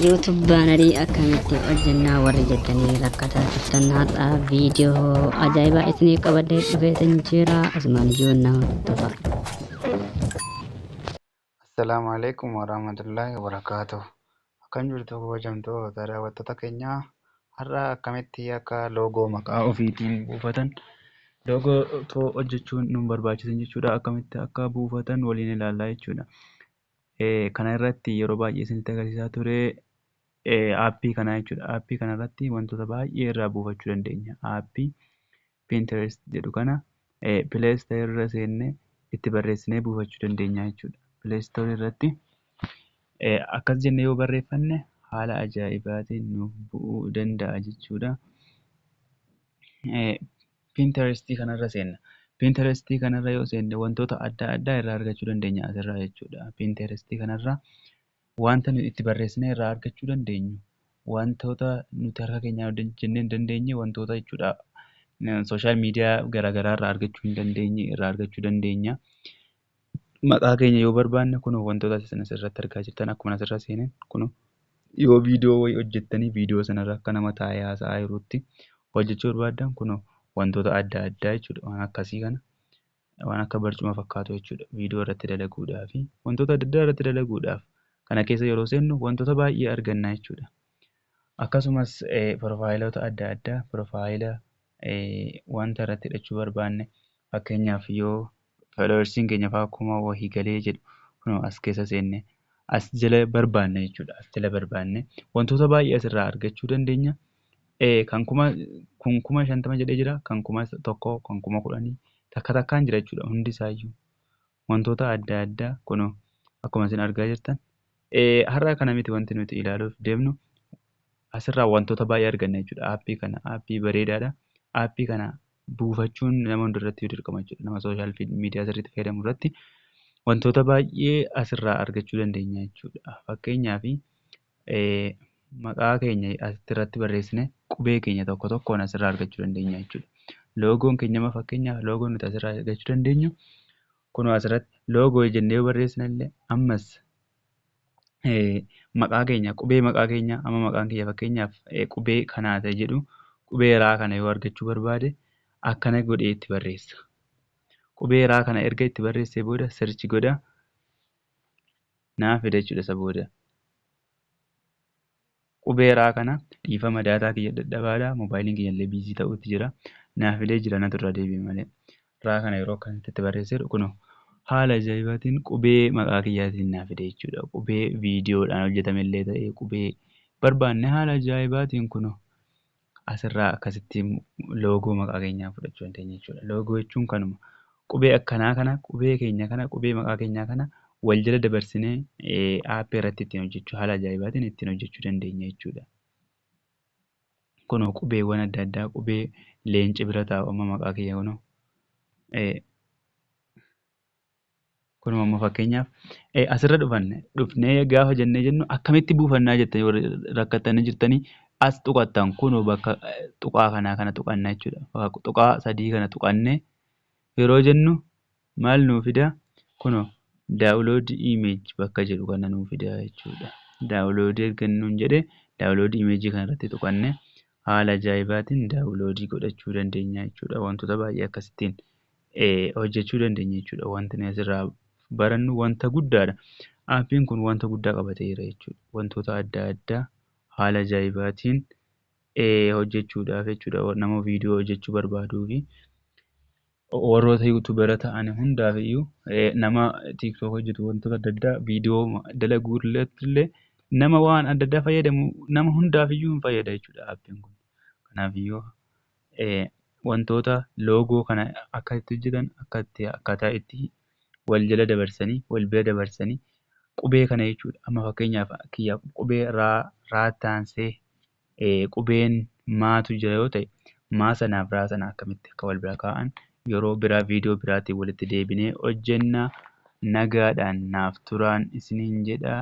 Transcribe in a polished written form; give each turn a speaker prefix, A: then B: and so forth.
A: YouTube bannerii akkamitti hojjennaa warri jettanii rakkataa turtan, har'a viidiyoo ajaa'ibaa isinii qabadhee dhufeetin jira. Asumaan iyyuu nama tofa.
B: Assalaamu alaikum warahmatullahi wabarakatuh. Akkam jirtu kabajamtoota daawwattoota keenyaa? Har'a akkamitti akka loogoo maqaa ofiitiin buufatan, loogoo otoo hojjechuun nu barbaachisan jechuudha. Akkamitti akka buufatan waliin ilaallaa jechuudha. Kana irratti yeroo baay'ee isinitti agarsiisaa ture aappii kanaa jechuudha. Aappii kana irratti wantoota baay'ee irraa buufachuu dandeenya. Aappii Pinterest jedhu kana Play Store irra seennee itti barreessinee buufachuu dandeenya jechuudha. Play Store irratti akkas jennee yoo barreeffanne haala ajaa'ibaatiin nuuf bu'uu danda'a jechuudha. Pinterest kanarra seenna. Pinterest kanarra yoo seenne wantoota adda addaa irraa argachuu dandeenya asirraa jechuudha. Pinterest kanarra wanta nuti itti barreessinee irraa argachuu dandeenyu, wantoota nuti harka keenyaan hojjennee hin dandeenye, wantoota jechuudha. Social media garaagaraa irraa argachuu hin dandeenye irraa argachuu dandeenya. Maqaa keenya yoo barbaanne, kun wantoota isin asirratti argaa jirtan, akkuma asirra seeneen kun yoo viidiyoo wayii hojjettanii viidiyoo sanarra akka nama taa'ee haasa'aa jirutti hojjechuu barbaaddan, kun wantoota adda addaa jechuudha. Waan akkasii kana, waan akka barcuma fakkaatu jechuudha. Viidiyoo irratti dalaguudhaa fi wantoota adda addaa irratti dalaguudhaaf kana keessa yeroo seennu wantoota baay'ee arganna jechuudha. Akkasumas piroofaayilota adda addaa, piroofaayila wanta irratti hidhachuu barbaanne, fakkeenyaaf yoo followersiin keenya fa'aa 1000 wahii galee jedhu, kunoo as keessa seenne as jala barbaanne jechuudha. As jala barbaanne wantoota baay'ee asirraa argachuu dandeenya. Kan kun 50,000 jedhee jira, kan 1000, kan 10,000 takka takkaan jira jechuudha hundi isaayyuu. Wantoota adda addaa kunoo akkuma isin argaa jirtan. Har'a kana miti wanti nuti ilaaluuf deemnu. Asirraa wantoota baay'ee arganna jechuudha. Aappii kana, aappii bareedaadha. Aappii kana buufachuun nama hundarratti dirqama jechuudha. Nama social media sirriitti fayyadamu irratti wantoota baay'ee asirraa argachuu dandeenya jechuudha. Fakkeenyaaf maqaa keenya asirratti barreessine qubee keenya tokko tokkoon asirraa argachuu dandeenya jechuudha. Loogoon keenya amma, fakkeenyaaf, loogoon nuti asirraa argachuu dandeenyu kunoo asirratti loogoo jennee yoo barreessine illee, ammas maqaa keenya, qubee maqaa keenya, amma maqaan kiyya fakkeenyaaf qubee kanaa ta'e jedhu, qubee raa kana yoo argachuu barbaade akkana godhee itti barreessa. Qubee raa kana erga itti barreessee booda search godha, naa fida jechuudha isa booda. Qubee raa kana, dhiifama, daataa kiyya dadhabaadha, moobaayiliin kiyya illee busy ta'uutti jira. Naaf filee jira, natu irra deebi'e malee. Raa kana yeroo akkanatti itti barreessee kunoo haala ajaa'ibaatiin qubee maqaa kiyyaatiin naa fide jechuudha. Qubee viidiyoodhaan hojjetame illee ta'ee, qubee barbaanne haala ajaa'ibaatiin kunoo asirraa akkasitti loogoo maqaa keenyaa fudhachuu dandeenya jechuudha. Loogoo jechuun kanuma. Qubee akkanaa kana, qubee keenya kana, qubee maqaa keenyaa kana wal jala dabarsinee aappii irratti ittiin hojjechuu, haala ajaa'ibaatiin ittiin hojjechuu dandeenya jechuudha. Kunoo qubeewwan adda addaa, qubee leenci bira taa'u, amma maqaa kiyya kunoo. Kunoo amma fakkeenyaaf asirra dhufanne dhufnee gaafa jennee jennu akkamitti buufannaa jettanii warri rakkattanii jirtanii as tuqattan, kunoo bakka tuqaa kanaa kana tuqanna jechuudha. Tuqaa sadii kana tuqannee yeroo jennu maal nuu fida? Kunoo download image bakka jedhu kana nuu fida jechuudha. Download erga nuun jedhee, download image kana irratti tuqannee haala ajaa'ibaatiin download godhachuu dandeenya jechuudha. Wantoota baay'ee akkasittiin hojjechuu dandeenya jechuudha. Wanti nuyi asirraa barannu wanta guddaadha. Aappiin kun wanta guddaa qabateera jechuudha. Wantoota adda addaa haala ajaa'ibaatiin hojjechuudhaaf jechuudha. Nama viidiyoo hojjechuu barbaaduu fi warroota YouTubera ta'an hundaaf iyyuu, nama TikTok hojjetu, wantoota adda addaa viidiyoo dalaguu illee, nama waan adda addaa fayyadamu, nama hundaaf iyyuu hin fayyada jechuudha aappiin kun. Kanaaf iyyuu wantoota loogoo kana akka itti hojjetan, akka itti akkaataa itti wal jala dabarsanii, wal bira dabarsanii qubee kana jechuudha. Amma fakkeenyaaf kiyya qubee raa, raatti aansee qubeen maatu jira yoo ta'e, maa sanaaf raa sana akkamitti akka wal bira kaa'an yeroo biraa viidiyoo biraatiin walitti deebinee hojjenna. Nagaadhaan naaf turaan isiniin jedha.